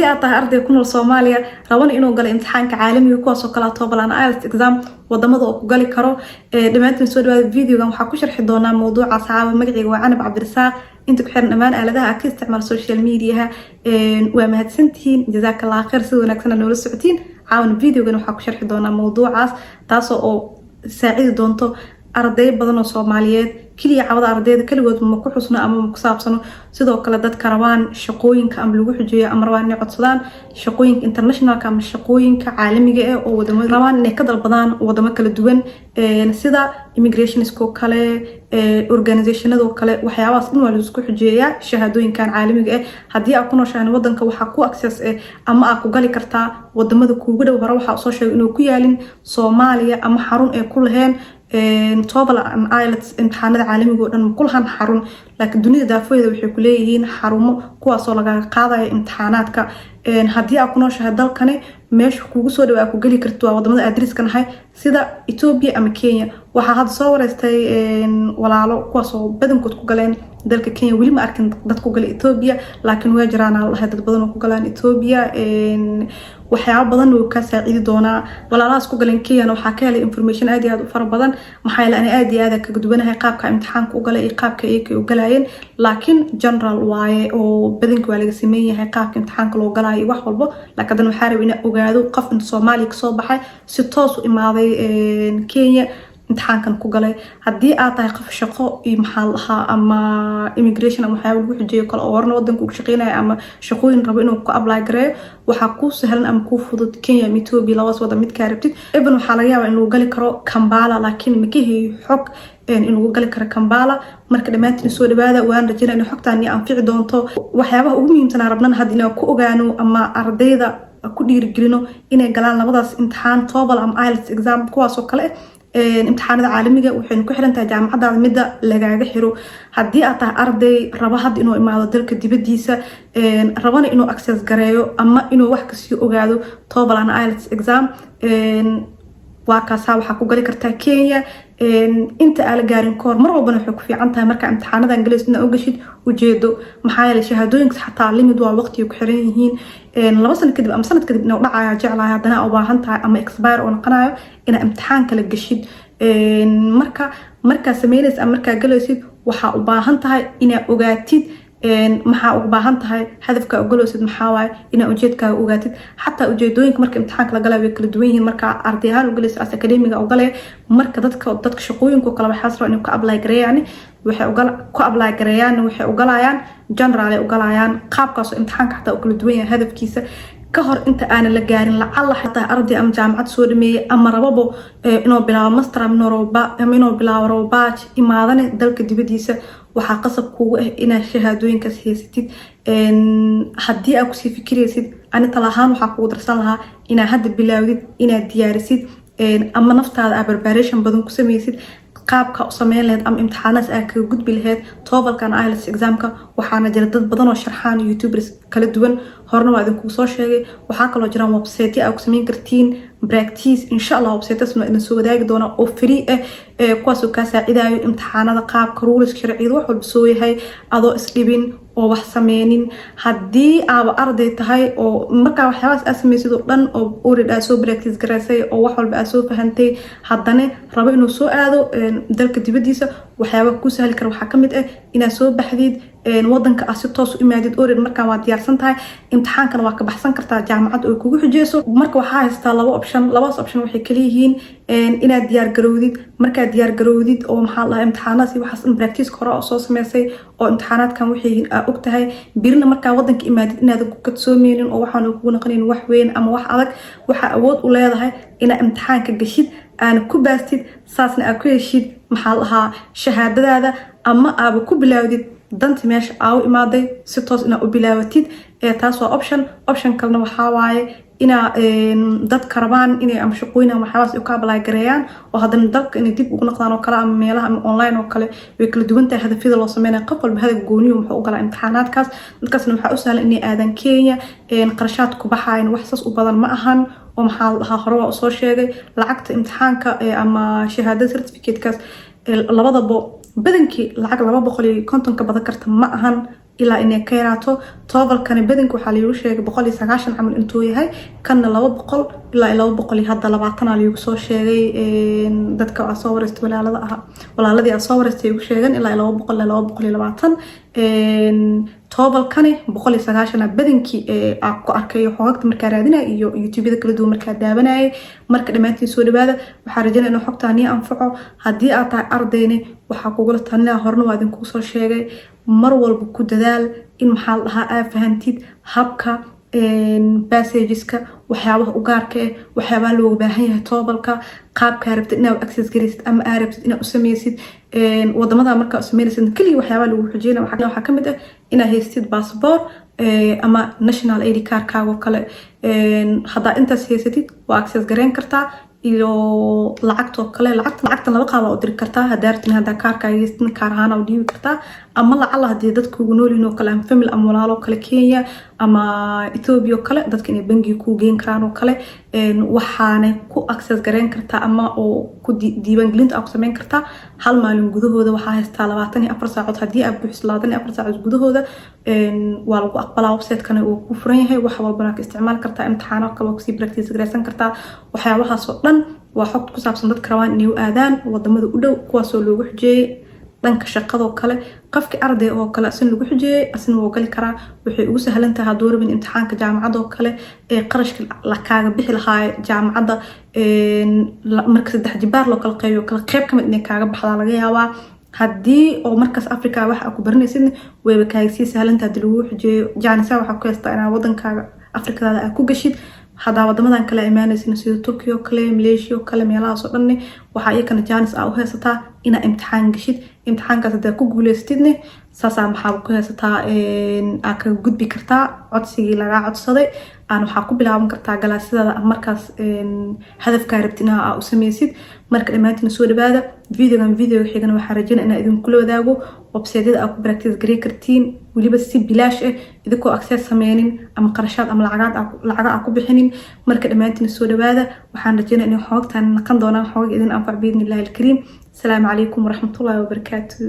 Haddii aad tahay arday ku nool Soomaaliya, rabana inuu galo imtixaanka caalamiga, kuwaasoo kala TOEFL and IELTS exam, wadamada oo ku gali karo. Dhammaantiin soo dhawaada. Videogan waxaa ku sharxi doonaa mowduuca saxaaba. Magacayga waa Canab Cabdirasaaq. Inta ku xiran dhammaan aaladaha aad ka isticmaal social mediaha, waa mahadsantihiin, jazakallah khayr, sida wanaagsan noola socotiin. Caawana videogan waxaa ku sharxi doonaa mowduucaas, taasoo oo saacidi doonto arday badan oo Soomaaliyeed. Keliya cawada ardayda keligood ma ku xusno ama ma ku saabsano. Sidoo kale dadka rabaan shaqooyinka ama lagu xujeeyo ama rabaan inay codsadaan shaqooyinka internationalka ama shaqooyinka caalamiga ah oo wadamo rabaan inay ka dalbadaan wadamo kala duwan, sida immigrationsko kale, organizationado kale, waxyaabahaas dhan waa laisku xujeeyaa shahaadooyinkan caalamiga ah. Haddii aad ku nooshahan wadanka, waxaa ku access eh ama aad ku gali kartaa wadamada kuugu dhow. Hore waxaa soo sheegay inuu ku yaalin Soomaaliya ama xarun ay ku laheen TOEFL and IELTS. Imtixaanada caalamiga oo dhan ma ku lahan xarun, laakiin dunida daafaheeda waxay ku leeyihiin xarumo, kuwaasoo lagaga qaadayo imtixaanaadka. Haddii aad ku nooshahay dalkani, meesha kugu soo dhaw aa ku geli karto waa wadamada aad dariska nahay, sida Ethiopia ama Kenya. Waxaa hadda soo wareystay walaalo kuwaasoo badankood ku galeen dalka Kenya. Weli ma arkin dad ku galay Ethiopia, laakiin waa jiraan aa lahay dad badan oo ku galaan Ethiopia. Waxyaabo badan wuu kaa saacidi doonaa. Walaalahaas ku galeen Kenyana waxaa ka helay information aad iyo aad u fara badan, maxaa yeele ani aad iyo aad kaga duwanahay qaabka imtixaanka u galay iyo qaabka iyaga u galayeen. Laakiin general waaye oo badanka waa laga sameyn yahay qaabka imtixaanka loo galayo iyo wax walbo. Laakiin haddana waxaa rabay inaa ogaado qof inta Soomaaliya kasoo baxay, si toos u imaaday Kenya, imtixaankan ku galay. Haddii aad tahay qof shaqo iyo maxaa lahaa ama immigration ama waxyaaba lagu xujeeyo kale oo horna wadanka uga shaqeynaya ama shaqooyin rabo inuu ku apply gareeyo, waxaa kuu sahlan ama kuu fudud Kenya ama Ethiopia, labadaas wadan midkaa rabtid. Even waxaa laga yaabaa in lagu gali karo Kampala, laakiin ma ka heeyo xog in lagu gali karo Kampala. Marka dhammaantiin soo dhawaada. Waan rajeynaa in xogtaan i anfici doonto. Waxyaabaha ugu muhiimsanaa rabnana hadda inaan ku ogaano ama ardayda ku dhiirigelino inay galaan labadaas imtixaan, TOEFL ama IELTS exam, kuwaasoo kale imtixaanada caalamiga, waxaynu ku xiran tahay jaamacadaada midda lagaaga xiro. Haddii aad tahay arday raba hadda inuu imaado dalka dibadiisa, rabana inuu access gareeyo ama inuu wax kasii ogaado TOEFL and IELTS exam, waa kaasaa. Waxaa ku gali kartaa Kenya inta aan la gaarin kahor. Mar walbana waxay ku fiican tahay markaa imtixaanadan galayso inaa ogashid ujeedo, maxaa yeelay shahaadooyinka xataa limit waa, waqtiga ku xiran yihiin. 2 sano kadib ama sanad kadib inuu dhacaya jeclahay, haddana u baahan tahay ama expire oo noqonayo inaa imtixaan kala geshid. Marka markaa sameynaysa ama markaa galaysid, waxaa u baahan tahay inaa ogaatid maxaa ugu baahan tahay, hadafka ogoleysid maxaa waaye, inaa ujeedkaaga ogaatid. Xataa ujeedooyinka marka imtixaanka la galaya way kala duwan yihiin. Marka arday ahaan ugalaysid, as academiga ugalaya, marka dadka shaqooyinka oo kale waxaas raba inay ku apply gareeyaan, waxay ku apply gareeyaan, waxay ugalayaan general ay ugalayaan. Qaabkaasoo imtixaanka xataa u kala duwan yahay hadafkiisa. Ka hor inta aanan la gaarin, lacala xataa arday ama jaamacad soo dhameeyey ama rababo inuu bilaabo master ama inuu bilaabo rabo bachelor, imaadane dalka dibadiisa, waxaa qasab kugu ah inaad shahaadooyinkaas haysatid. Haddii aad kusii fikiraysid, ani tala ahaan waxaa kugu darsan lahaa inaad hadda bilaawdid inaad diyaarisid ama naftaada aad preparation badan ku sameysid qaabka u sameyn lahayd ama imtixaanaas aad kaga gudbi lahayd TOEFLkan, IELTS examka. Waxaana jira dad badan oo sharxaan, youtubers kala duwan, horena waa idinkugu soo sheegay. Waxaa kaloo jiraan website aad ku sameyn kartiin practice. Insha Allah websiteas waa idin soo wadaagi doona oo free ah, kuwaasoo kaa saacidayo imtixaanada, qaabka, rules, sharciyada, wax walba soo yahay adoo isdhibin oo wax sameynin. Haddii aaba arday tahay oo markaa waxyaabahaas aad sameysid oo dhan oo already aad soo practice garaysay oo wax walba aad soo fahantay, haddana rabo inuu soo aado dalka dibadiisa, waxyaabaha kuu sahli kara waxaa kamid ah inaad soo baxdid wadanka, aad si toos u imaadid. Already markaan waa diyaarsan tahay, imtixaankana waa ka baxsan kartaa jaamacad oo kugu xujeyso. Marka waxaa haystaa laba option. Labadaas option waxay kala yihiin inaad diyaar garowdid. Markaad diyaar garowdid oo maxaa lahaa imtixaanadas iyo waxaas in practice hore oo soo sameysay oo imtixaanaadkan waxay yihiin aa og tahay, birina markaa wadanka imaadid inaadan ku kadsoomeynin oo waxaan kugu noqonayn wax weyn ama wax adag, waxaa awood u leedahay inaad imtixaanka gashid, aana ku baastid, saasna aad ku heshid maxaa lahaa shahaadadaada, ama aaba ku bilaawdid danta meesha aa u imaaday si toos inaa u bilaabatid. Taas waa option. Option kalena waxaa waaye inaa dadka rabaan inay ama shaqooyin ama waxyaabahaas ay ka apply gareeyaan oo haddana dalka inay dib ugu noqdaan oo kale ama meelaha ama online oo kale. Way kala duwan tahay hadafyada loo sameynaya. Qof walba hadaf gooniyo muxuu u galaa imtixaanaadkaas. Dadkaasna waxaa u sahlan inay aadaan Kenya. Qarashaad ku baxayan wax saas u badan ma ahan, oo maxaa la dhahaa, hore waa usoo sheegay lacagta imtixaanka ama shahaadada certificatekaas labadabo badankii lacag 250 ka badan karta ma ahan. Ilaa inay ka yaraato. TOEFL-kani badanka waxaa laigu sheegay 190 camal intuu yahay, kanna 200 ilaa 200 iyo hadda 20 laigu soo sheegay. Dadka aa soo wareystay, walaalada aha, walaaladii aa soo wareystay igu sheegeen ilaa 200 ilaa 220. TOEFL-kani 190 badankii aa ku arkay xogagta markaa raadinaya iyo YouTubeyada kala duwan markaa daawanayay. Marka dhammaantiin soo dhawaada. Waxaa rajaynaya inuu xogtaa nii anfaco. Haddii aad tahay ardayne, waxaa kugula talinaya, horena waa idinkuu soo sheegay, mar walba ku dadaal in, maxaa la dhahaa, aa fahantid habka passageska, waxyaabaha u gaarka ah, waxyaabaha looga baahan yahay TOEFL-ka, qaabkaa rabtid inaad access garaysid ama aa rabtid inaad u sameysid wadamada. Markaa u sameynaysid, keliya waxyaabaha lagu xujeyna waxaa kamid ah inaad haystid passport ama national ID cardkaaga oo kale. Haddaa intaas haysatid, waa access gareyn kartaa. Iyo lacagtoo kale, lacagtan laba qaab aa u diri kartaa. Haddaa rabtin, haddaa kaarkaaga haystin, kaar ahaan aa u dhiibi kartaa, ama lacala haddii dadka ugu noolyihin oo kale, ama family ama walaalo kale Kenya ama Ethiopia oo kale, dadka inay bangiga kuu geyn karaan oo kale. Waxaana ku access gareyn kartaa ama oo ku diiwaangelinta aa ku sameyn kartaa hal maalin gudahooda. Waxaa haystaa 24 saacood. Haddii aad buuxiso 24 saacood gudahooda, waa lagu aqbalaa. Website-kana uu ku furan yahay, wax walbana ka isticmaali kartaa, imtixaano kale waa kusii practice gareysan kartaa. Waxyaabahaas oo dhan waa xog ku saabsan dadka rabaan inay u aadaan wadamada u dhow, kuwaasoo loogu xujeeyey dhanka shaqadoo kale. Qofkii arday oo kale asin lagu xujeeyey, asina wuu gali karaa. Waxay ugu sahlan tahay hadduu rabin imtixaanka jaamacadda oo kale ee qarashka la kaaga bixi lahaa jaamacadda, marka saddex jibaar loo kala qeybiyo kala qeyb kamid inay kaaga baxdaa laga yaabaa. Haddii oo markaas Africa wax aa ku baranaysidna, wayba kaaga sii sahlantahay. Haddii lagu xujeeyo, chance waxaa ku haystaa inaad wadankaaga Afrikadaada aa ku gashid. Haddaa wadamadan kale imaanaysin, sida Turkiya oo kale, Malaysia oo kale, meelahaas oo dhanne, waxaa iyakana chance aa u haysataa inaa imtixaan gashid. Imtixaankaas haddaa ku guuleysatidne, saasaa maxaaba ku haysataa, aa kaga gudbi kartaa codsigii lagaa codsaday, aan waxaa ku bilaaban kartaa galaasyadaada markaas hadafkaa rabtid inaa aa u sameysid. Marka dhammaantiin soo dhawaada. Videogan videoga xigana waxaa rajeynaya inaa idinkula wadaago websiteyada aa ku practice garey kartiin, weliba si bilaash ah, idinkoo access sameynin ama qarashaad ama lacaga aa ku bixinin. Marka dhammaantiin soo dhawaada. Waxaan rajeynaya inay xoogtaan naqan doonaan xoog idin anfac, biidni illahi alkariim. Asalaamu calaykum waraxmatullahi wabarakaatu.